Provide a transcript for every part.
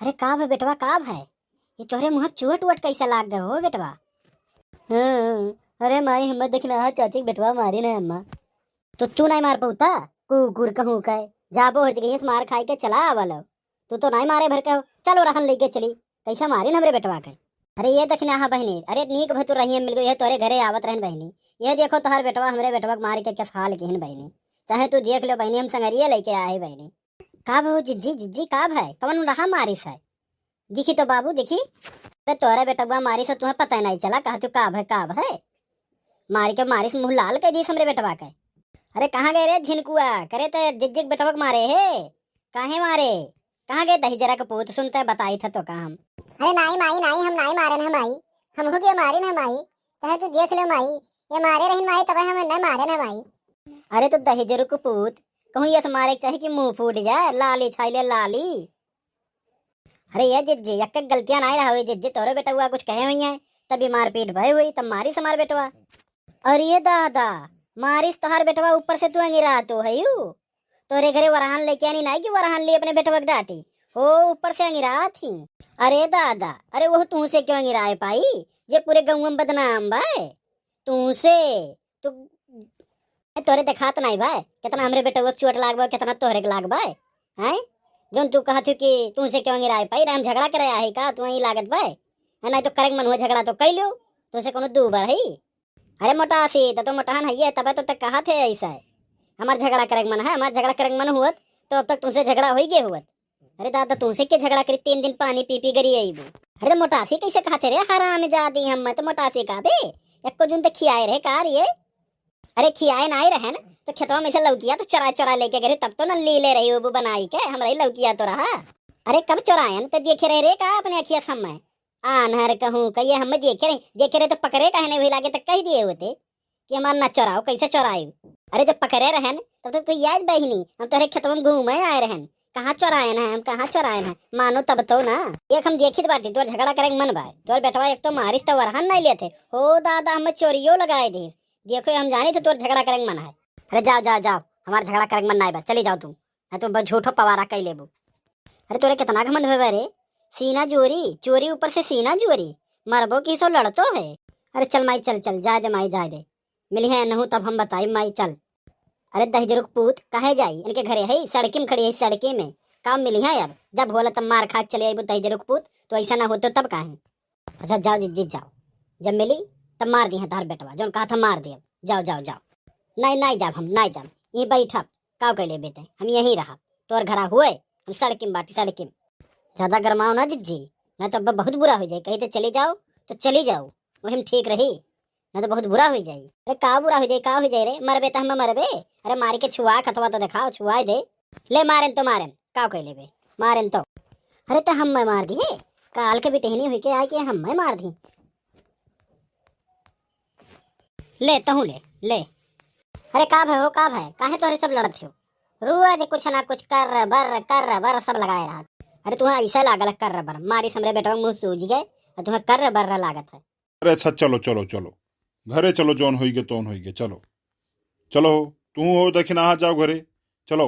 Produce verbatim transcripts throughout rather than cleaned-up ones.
अरे का भा बेटवा, का भा? ये तोहरे मुँह चुहट उहट कैसे लाग गए हो बेटवा? हाँ, अरे माई, हमें देखना है चाची के बेटवा मारी ना अम्मा। तो तू नहीं मार पउता? कुकुर कहूँ के, जाबो हर जगह से मार खाई के चला आवल। तू तो नहीं मारे भर के हो, चलो रहन लेके चली। कैसे मारी न हमरे बेटवा के? अरे ये देखना है बहिनी, अरे नीक भा तू रहिए मिल गई है, तोरे घरे आवत रहन बहिनी। ये देखो तोहर बेटवा हमरे बेटवा के मार के किस हाल किहन बहिनी। चाहे तू देख लो बहिनी, हम संगरिया लेके आए बहिनी। का भा जिज्जी, जिज्जी का भा? कवन रहा मारिस है? दिखी तो बाबू, दिखी। अरे तोरा बेटवा मारिस है, तुम्हें पता नहीं चला, कहा तू का भा, का भा? मारी के मारिस, मुँह लाल कर दीस हमरे बेटवा के। अरे कहाँ गए रे झिनकुआ? करे ते जिज्जी के बेटवा के मारे है। काहे मारे? कहाँ गए दहिजरा के पूत? सुनते बताई था तो का हम। अरे नाई माई, नाई, हम नाई मारे ना माई, हम हो गए मारे ना माई, चाहे तू देख लो माई, ये मारे रहिन माई, तबे हम न मारे ना माई। अरे तो दहिजरू के पूत, कहूँ ये से मारे के चाही कि मुँह फूट जाए, लाली छाई ले लाली। अरे ये जिज्जी, एक एक गलतियाँ नाई रहा हुई जिज्जी, तोरे बेटवा कुछ कहे हुई है, तब ये मारपीट भय हुई, तब मारिस हमार बेटवा। अरे ये दादा, मारिस तोहार बेटवा ऊपर से तू अंगिरा तो है यू। तोरे घरे वरहान लेके आनी नाई कि वरहान ले अपने बेटवा के डांटी। हो ऊपर से अंगिरा थी। अरे दादा, अरे वो तू से क्यों अंगिराए पाई, जे पूरे गाँव में बदनाम बाय? तू से, तू ए, तोरे देखात नाई बा, कितना हमरे बेटवा के चोट लाग बा, कितना तोहरे के लाग बा, हैं? जौन तू कहत हो कि तुमसे क्यों गिराए पाई, हम झगड़ा करे आहे का, तू ही लागत बा, है? नहीं तो करे के मन हुआ झगड़ा तो कई लो, तुमसे कोनो दू बार है। अरे मोटासी, तो, तो मोटहन है ये, तबे तो ते कहत है ऐसा है, हमार झगड़ा करे के मन है, हमार झगड़ा करे के मन हुअत, तो अब तक तुमसे झगड़ा हो ही गए हुअत। अरे दादा, तुमसे के झगड़ा करी, तीन दिन पानी पी पी गरी अइबू। अरे तो मोटासी कैसे कहते रे, हराम जादी हम, मैं तो मोटासी का बे, एको जून तो खियाए रहे का रे? अरे खियाए ना आए रहन, तो खेतवा में से लौकिया तो चोरा चोरा लेके गए, तब तो न लीले रही वो बनाई के, हमरा ही लौकिया तो रहा। अरे कब चोरायन, तो देखे रहे रे का अपने अखिया सामने? आन्हर कहूँ, कहिए हम देखे रहे, देखे रहे तो पकड़े काहे नहीं, वही लागे तो कह दिए होते कि हमार ना चोराओ, कैसे चोराए? अरे जब पकड़े रहन, तब तो तू याद बहिनी, हम तोहरे खेतवा में घूमे आए रहन, कहाँ चोरायन है हम, कहाँ चोरायन है, मानो तब तो ना। एक हम देखित बाटी, तोर झगड़ा करे के मन बा, तोर बेटवा एक तो मारिस तो वरहन नहीं लेते, हो दादा, हम चोरियो लगाए दे। देखो, हम जानी तो तोर झगड़ा करे के मन है। अरे जाओ, जाओ, जाओ, हमार झगड़ा करे के मन नाई बा, चली जाओ तू, नहीं तो बस झूठो पवारा कई लेबू। अरे तोरे कितना घमंड बा रे, सीना जोरी, चोरी ऊपर से सीना जोरी, मरबो की सो लड़तो है। अरे चल माई, चल, चल, जाए दे माई, जाए दे, मिली है नहू तब हम बताई माई, चल। अरे दहिजरुक पूत, काहे जाई? इनके घरे है, सड़की में खड़ी है, सड़की में। काम मिली है अब, जब होला तब मार खा के चले आईबू दहिजरुक पूत, तो ऐसा ना होतो तब काहे? अच्छा जाओ जिज्जी जाओ, जब मिली तब मार दी है तार बेटवा, जौन कहा था मार दिया। जाओ, जाओ, जाओ। नहीं, नहीं जाब हम, नहीं जाब, यहीं बैठब। काव कैले बेटे, हम यहीं रहब। तोर घरा हुए, हम सड़की में बाटी, सड़की में। ज्यादा गरमाओ ना जिज्जी, नहीं तो अब बहुत बुरा हो जाए। कही तो चली जाओ, तो चली जाओ, वही में ठीक रही, नहीं तो बहुत बुरा हो जाए। अरे का बुरा हो जाए, का हो जाए रे? मरबे तो हम मरबे। अरे मारी के छुआ खतवा तो दिखाओ, छुआए दे। ले मारेन तो मारेन, का कह लेबे, मारेन तो। अरे तो हम मैं मार दी है, काल के बिटहनी हुई के आए के हम मैं मार दी। ले तहूँ ले, ले। अरे का भय हो, का भय, काहे तोहरे सब लड़त हो? रोज कुछ ना कुछ कर बर, कर बर सब लगाए रहत। अरे तुम्हें ऐसा लागल कर बर, मारी हमरे बेटवा के मुँह सूझ गए और तुम्हें कर बर लागत है। अरे अच्छा, चलो, चलो, चलो, घरे चलो, जौन होइगे, तौन होइगे, चलो, चलो, तू हो दखिन, आ जाओ घरे, चलो।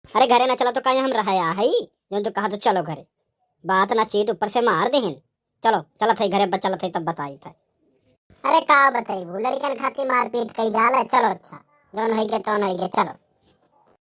अरे घरे ना चला तो काहे हम रहा है, जौन तू कहा तो चलो घरे, बात ना चीत ऊपर से मार देहिन। चलो, चलत है घरे, बस चलत है, तब बताई था। अरे का बताइबू, लड़कन खातिर मारपीट कई जाला, चलो अच्छा, जौन होइगे, तौन होइगे, चलो।